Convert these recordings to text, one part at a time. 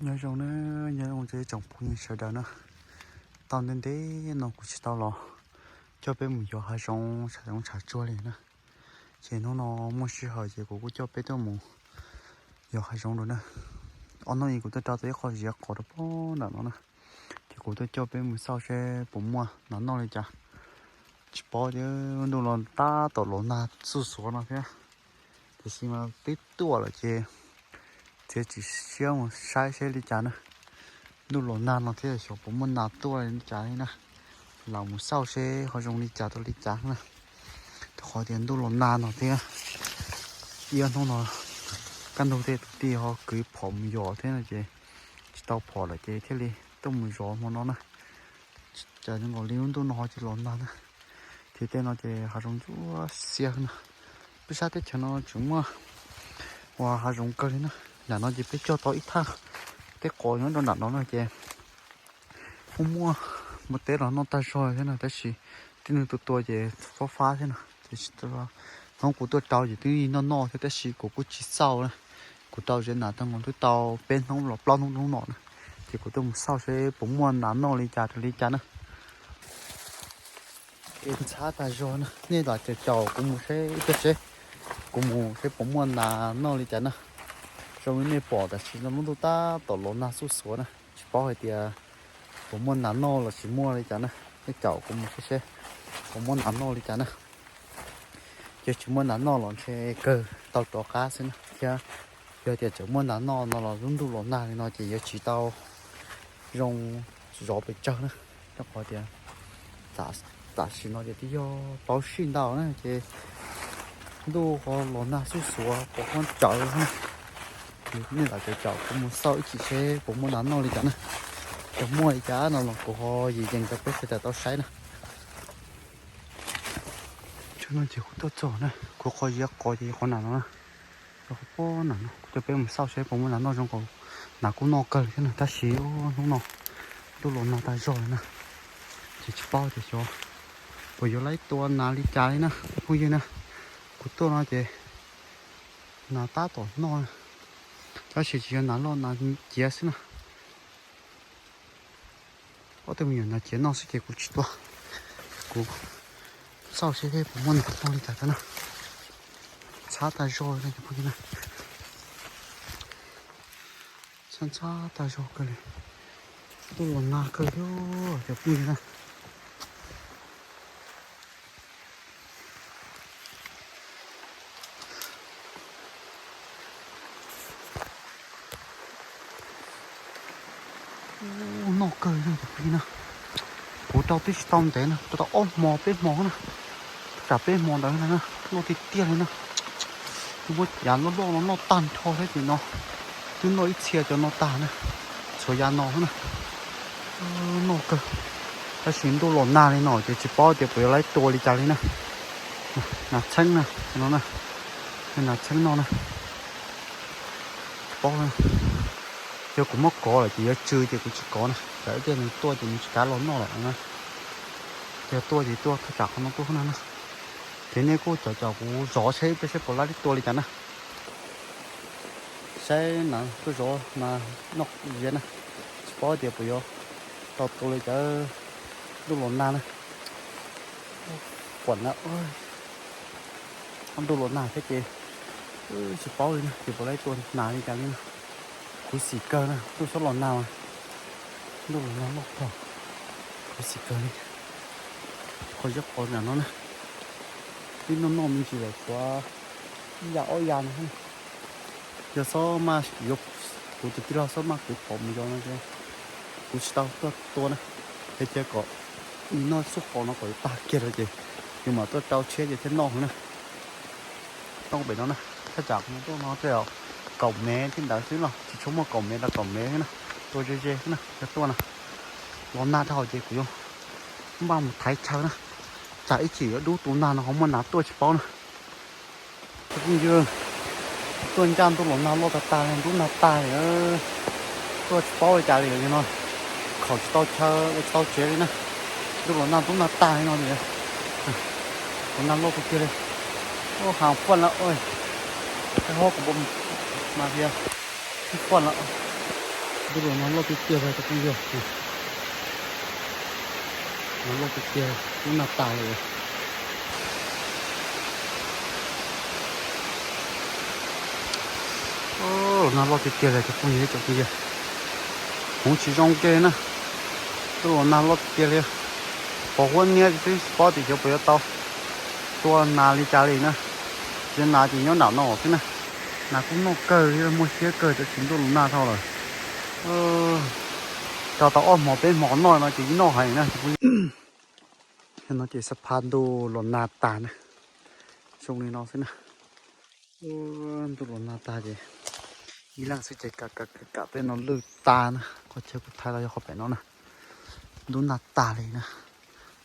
Nyob zoo na, nyob zoo tsoom phooj ywg sawv daws na. Tau ntev ntev no kuv tsis tau los coj peb mus yos hav zoov tshav zoov tshav tsuag li na. Ces hnub no muaj sij hawm ces kuv kuj coj peb tuaj mus yos hav zoov lawm na. Ob hnub ib kuv tuaj rau tau ib qho ziav qos rau pem nram no na. Ces kuv tuaj coj peb mus xauj seb puas muaj nas noj li cas. Tsis paub tias ntuj los tab tom los nag xuj xuav no thiab. Tiam sis mas twb tuaj lawm ces txiav txim siab mus saib seb li cas na. Ntuj los nag no thiab xyov puas muaj nas tuaj li cas li na. Los mus xauj seb ho zoo li cas rau li cas na. Rau qhov tias ntuj los nag no thiab, ib ob hnub no kaj ntug tej tus tij ho kwv phom mus yos thiab no ces tsis tau phom lawm ces thiaj li tuaj mus zov hmo no na. Cas zoo nkaus li lub ntuj no ho tsis los nag na. Ces tej no ces hav zoov ntsuab xiab na. Peb sab teb chaws no tseem muaj uas hav zoov kawg li na. Nram no ces peb cog tau ib thaj teb qos nyob rau nram no no ces kuj muaj npua teb los noj tag zog thiab no, tab sis tib neeg tua tua ces fab fab thiab no ces tsis tau. Hnub kuv tuaj rau ces twb noj noj thiab tab sis kuv kuj tsis xauj na. Kuv rau zem nas tau nkaus twb tau peb hnub los plaub hnub hnub no na, ces kuv tuaj mus xauj seb puas muaj nas noj li cas rau li cas na. Kev ntxhab tag zog na, nej lam caum caum kuv mus seb ib pliag seb, kuv mus seb puas muaj nas noj li cas na. Zoo li nej pom tam sim no lub ntuj tab tom los nag xuj xuav na, tsis paub hais tias puas muaj nas noj los tsis muaj li cas na. Nej caum kuv mus seb seb puas muaj nas noj li cas na. Yog tsis muaj nas noj los ntshe kawg tau rov qab xwb na thiab. Yog tias tseem muaj nas noj no los lub ntuj los nag li no ces yuav tsis tau zoo zov pes tsawg na, rau qhov tias tam sim no ces twb yog plaub sij ntau na ces ntuj ho los nag xuj xuav pos huab tsawv na. Ces nej lam caum caum kuv mus xauj ib chim seb puas muaj nas noj li cas na. Yog muaj li cas no los kuv ho yees yees rau peb sawv daws tau saib na. Thaum no ces kuv tuaj txog na, kuv qhov ziav qos ces qhov nram no na. Rau qhov pob nram no kuv coj peb mus xauj seb puas muaj nas noj, zoo nkaus nas kuj noj kawg li thiab na, tab sis hnub no ntuj los nag tag zog li na. Ces tsis paub tias xyov puas yuav laib tua nas li cas li na phooj ywg na. Kuv tuaj no ces nas tab tom noj, tab sis tsis yog nas loj nas ciav xwb na. Ob tug me nyuam nas ciav noj xwb ces kuv tsis tua. Kuv xauj seb puas muaj nas noj li cas thiab na. Ntxhab tag zog li na cov phooj ywg na. Ntxhab ntxhab tag zog kawg li. Ntuj los nag kawg li cov phooj ywg na. Ub, noj kawg li na cov phooj ywg na. Kuv rau twb tsis tau ntev na, rau tau ob hmo peb hmo na, tsam peb hmo ntawd na, noj tiag tiag li na. Twb muab yav loj loj no noj tag nrho thiab ces no twb noj ib txhia cov no tag na, txhua yav no xwb na. Noj kawg, tab sis ntuj los nag li no ces tsis paub tias puas yuav laib tua li cas li na. Nas txheeb na, no na, nas txheeb no na. Tsis paub, yog kuv muab kov lawm ces yuav tsw ces kuv tsis kov na, tsam ib pliag nws tuaj ces nws tsis kav los noj lawm na. Yog tuaj ces tuaj thaj tsam qhov no tuaj na. Ces nej kuj caum caum kuv zov seb peb seb puas laib tua li cas na. Saib na, tuaj zov na, noj ziav na, tsis paub tias puas yuav tau tua li cas, ntuj los nag na. Quam na, ntuj los nag thiab ces tsis paub li na, ces puas laib tua nas li cas li na. Khuv xim kawg na, ntuj xob los nag mas, ntuj los nag loj kawg, khuv xim kawg li. Qhov ziab qos nram no na, twb noj noj me ntsis lawm, tshuav ib yav ob yav no. Yog xob maj yuav, kuv tus tij laug xob maj kwv phom mus yos no ces kuv tsis tau tuaj tua na, es cia kom nws noj xub qos no kom tag kiag lawm ces yus mam tuaj rau tshiab ces thiaj noj heev na. Roob pem no na, thaj tsam no tuaj no tej zaum kaum mev thiab ntawd xwb los tsis tshua muaj kaum mev rau kaum mev xwb na, tua ze ze xwb na, yog tuaj na. Los nag dhau ces kuv yuav npaj mus thaiv chaw na, tsam ib chim yuav dub tus nag no ho muaj nas tuaj tsis paub na. Phooj ywg, tuaj ncaj ntuj los nag loj tag tag li, ntub nag tag li, tuaj tsis paub li cas li no, khaum tsis tau chaw ua tsis tau tsev li na. Ntuj los nag ntub nag tag li no, los nag loj tiag tiag li. Ua hav faj lawm, hob kuv mas tias faj lawm. Ntuj los nag loj tiag tiag li cov phooj ywg. Nag loj tiag tiag, lub nag tas li. Los nag loj tiag tiag li cov phooj ywg, cov phooj ywg. Hmoov tsis zoo ke na. Ntuj los nag loj tiag tiag li. Pos huab niab twb tsis paub tias xyov puas yuav tau tua nas li cas li na. Tsis nas ces nyob nram no xwb na. Nas kuj noj kawg li, muaj siab kawg, tab sis ntuj los nag dhau lawm. Rau tau ob hmo peb hmo noj no ces yeej noj heev na. No ces xab phaj ntuj los nag tas na. Zoo li no xwb na. Ntuj los nag tas ces ib leeg xwb ces kam kam kam tej no lwj tas na. Qhov chaw kuv thaij los yog qhov pem no na. Ntub nag tas li na.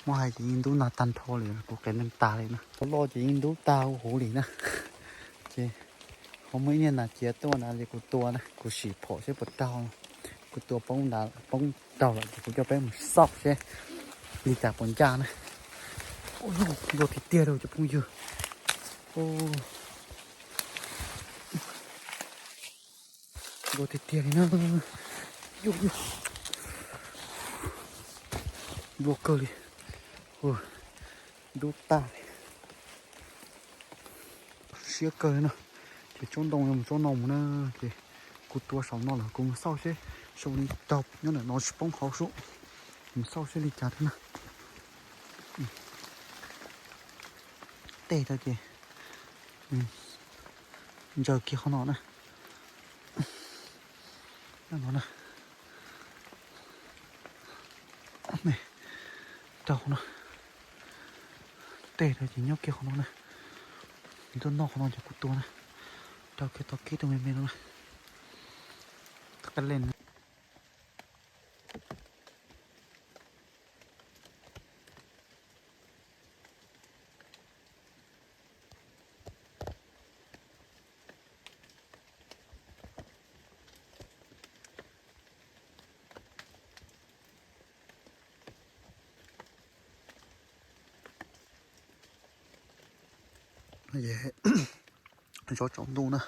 Muab hais ces yeej ntub nag tag nrho li, kuv qias neeg tas li na. Tau loj ces yeej ntub tag huv huv li na. Ces ho muaj ib niag nas ciav tuaj na, ces kuv tua na, kuv sim phom seb puas raug. Kuv tua poob nrad, poob raug lawm ces kuv coj peb mus xauj seb li cas puas ncaj na. Ua tiag tiag rau cov phooj ywg. Nplua tiag tiag li na. Nplua kawg li. Ntub tag li. Siab kawg li na. Ces tsob ntoo mus tsob no mus na. Ces kuv tua saum no lawm, kuv mus xauj seb zoo li raug nyob ntawm no tsis poob hauv sub. Mus xauj seb li cas thiab na. Tej rau ces ntsaws kiag qhov no na. No na. Raug no. Tej rau ces nyob kiag qhov no na. Tuaj noj qhov no ces kuv tua na. Raug kiag tau kib tus me me no na. Qab leej. Zov tsaus ntuj na,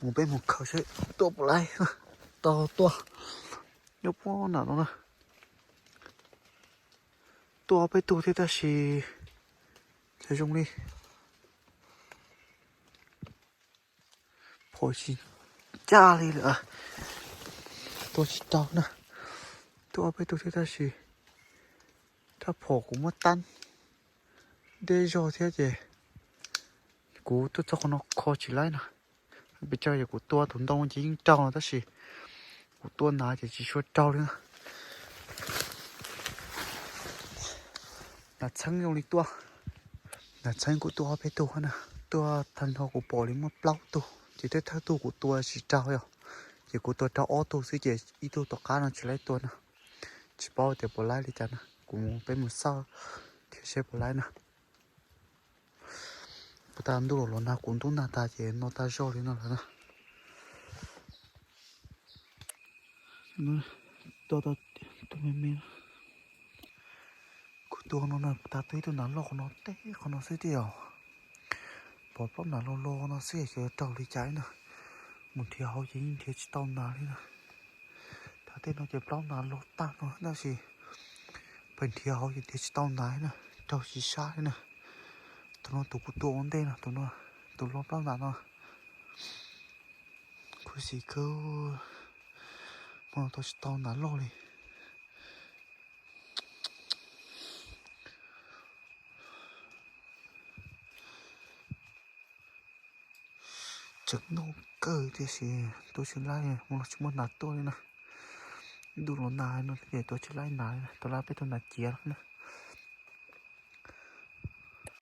mus peb mus khaws seb tuaj puas laib. Tau tuaj, nyob puag nram no na. Tuaj peb tug thiab tab sis zoo li phom tsis ncaj li lawm, tua tsis tau na. Tuaj peb tug thiab tab sis rab phom kuv muab tab deb zog thiab ces kuv tuaj txog qhov no kho tsis laib na. Pes tsawg ces kuv tua tus ntoo ces yeej raug no tab sis kuv tua nas ces tsis tshua raug li na. Nas txheeb zoo li tuaj, nas txheeb kuj tuaj ob peb tug na. Tuaj tag nrho kuv pom li muaj plaub tug ces tej thawj tug kuv tua tsis raug yog, ces kuv tua raug ob tug xwb ces ib tug tom qab no tsis laib tua na. Tsis paub tias puas laib li cas na, kuv peb mus xauj thiab seb puas laib na. Puas tas ntuj los los nag, kuv ntub nag tas ces no tag zog li no lawm na. Tua tau tus me me. Kuv tua no na, puas tas tua ib tug nas loj qhov no teb qhov no xwb tiag os. Pom plaub nas loj loj no xwb ces raug li cas na. Mus nrhiav hauv ces yeej nrhiav tsis tau nas li na. Thaum tej no ces plaub nas loj tag no tab sis pheej nrhiav hauv ces nrhiav tsis tau nas li na, raug tsis sab li na. Tus no tus kuv tua ua ntej no, tus no, tus loj plaub nas no. Khuv xim kawg, hmo no tua tsis tau nas loj li. Tseem noj kawg tiam sis tua tsis laib, hmo no tsis muaj nas tuaj li na. Ntuj los nag no ces tua tsis laib nas li na, tua laib peb tug nas ciav na.